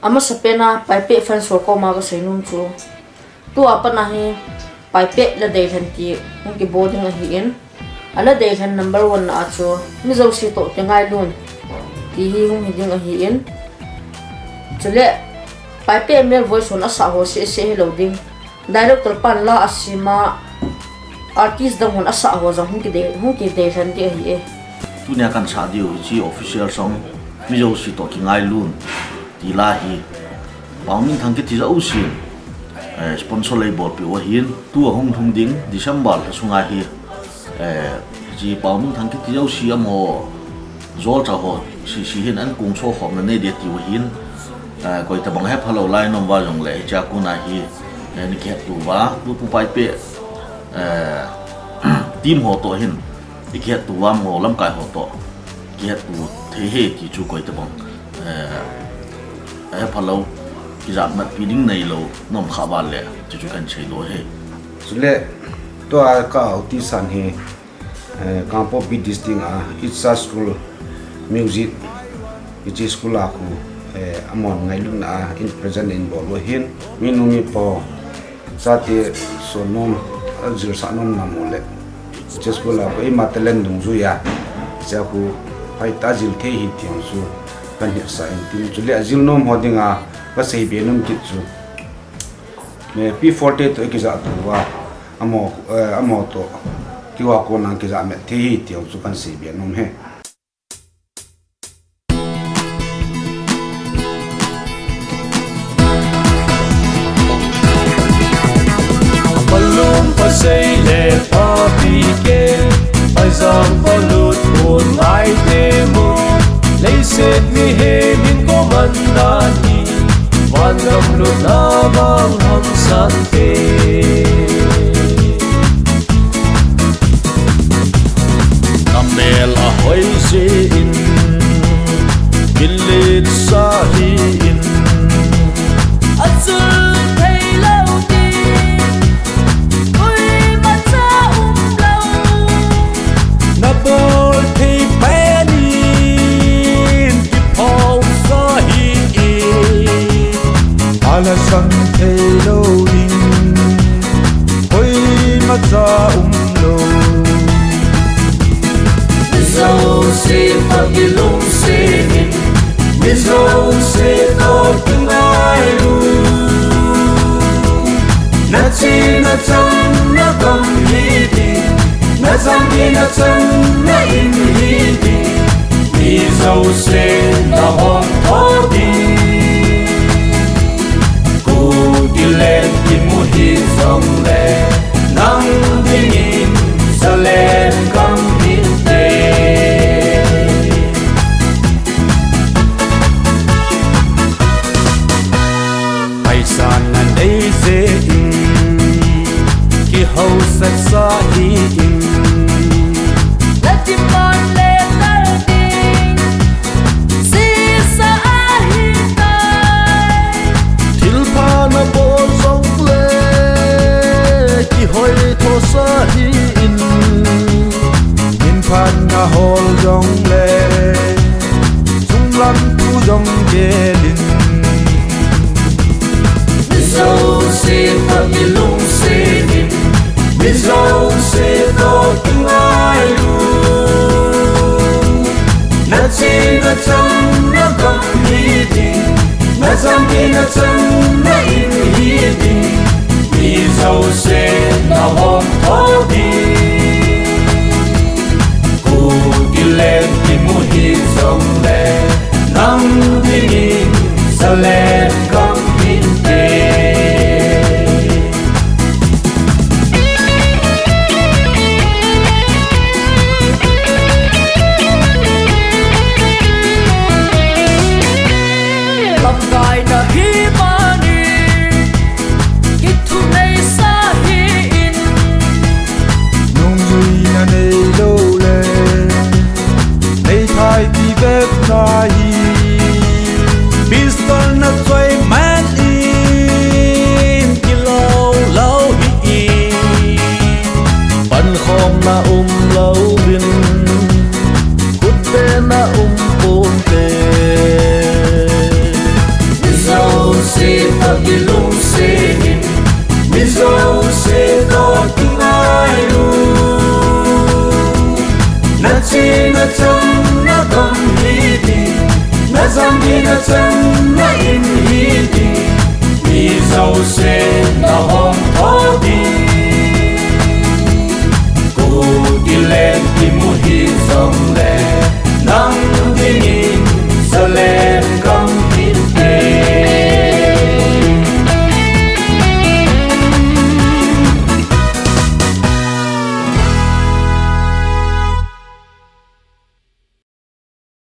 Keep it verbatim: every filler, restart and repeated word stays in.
Amasapen a Paipeh fans ho koma kasei nom chu, tua pat a hi Paipeh la deilhen ti hung kibol ding ahin, a la deilhen number one na a chu Mizo se toh kingailun ti hi hung hi ding ahin, chule Paipeh male voice hon asah ho seh seh hilou ding, director pan la asem a, artist dang hon asah ho jong hung kidei, hung kideilhen ding ahi e. Tunia kan sah diu hiche official song Mizo se toh kingailun ti la hi Paominthang kiti jousen, eh, sponsor lei bolpeh u ahin, tua hung lhung ding December lha sunga hi, eh, hiche Paominthang kiti jouse amaho jolcha ho sese hin ankong sokhomna nei ding tiu ahin, eh, koitabang hephalou lai nom uva jongle hichea kona hi, eh, ni kihetto uva, tu pu Paipeh, eh, team ho toh hin i kihetto uva, amaho lamkai ho toh kihetto thei ahi ti chu koitabang, eh, hephalou, kijahmatpi ding neilou na um khah uva le chuchu kan seidoh ahi. Chule tua ka artist san hi, eh, Kangpokpi District a Itsa School Music, hiche school a khu, eh, amahon ngailutna a in present in bol u ahin, minu mipa chate sonom, ajilsah nom nam u le, hiche school a khu eima talent dungjuia hichea khu hoitah a jil thei ahi ti jong chu kan hetsah in tin, chule ajil nom ho dinga kaseibe nom kit chu, eh, P four te toh ikijahto uva, amaho, eh, amaho toh keiho kona kijahmat thei ahi ti jong chu kan seibe nom e. Palung pasei le papi ke, pajang palut un ngai te mo. Leiset mihem in koman dan hi, vangam lutna bang hamsan te. Namel ahoi jeh in, min letsa hi in. Achul thei lou ding, koimacha umlou. Nabol thei pen in, kiphongsa hi in. Alasang thei lou ding, koimacha umlou. Mi jouse toh kilungset in, mi jouse toh kingailu. Nachena chan nagam hi ding, nachan hina chan na in hi ding, mi jousen nahung tho ding. Kutilen kimu hih jongle, nang dingin Zalen gam hinte. Paisa nanei jeh in, kihaosat sa hi in. Nademand le tal ding, sisa ahitai. Thilpha nabol jongle, kihoithosa hi in. Minphat nahol jongle, chunglam thu jong gel in. Mi jouse toh kilungset in, mi jouse toh kingailu. Nachena chan nagam hi ding, nachan hina chan na in hi ding, mi jousen nahung tho ding. Kutilen kimu hih jongle, nang dingin Zalen gam hinte. Lamkai nahi mani, kithunei sa hi in. Nungjuina neilou le, meithai ti bep nahi. Pistol nachoi man in, kilou lou hi in. Pankhomna umlouvin, khutbehna um ponte. Mi Kilungset in, mi jouse toh kingailu. Nachena chan nadam hiti, najam hina chan na-in hiti, mi jouse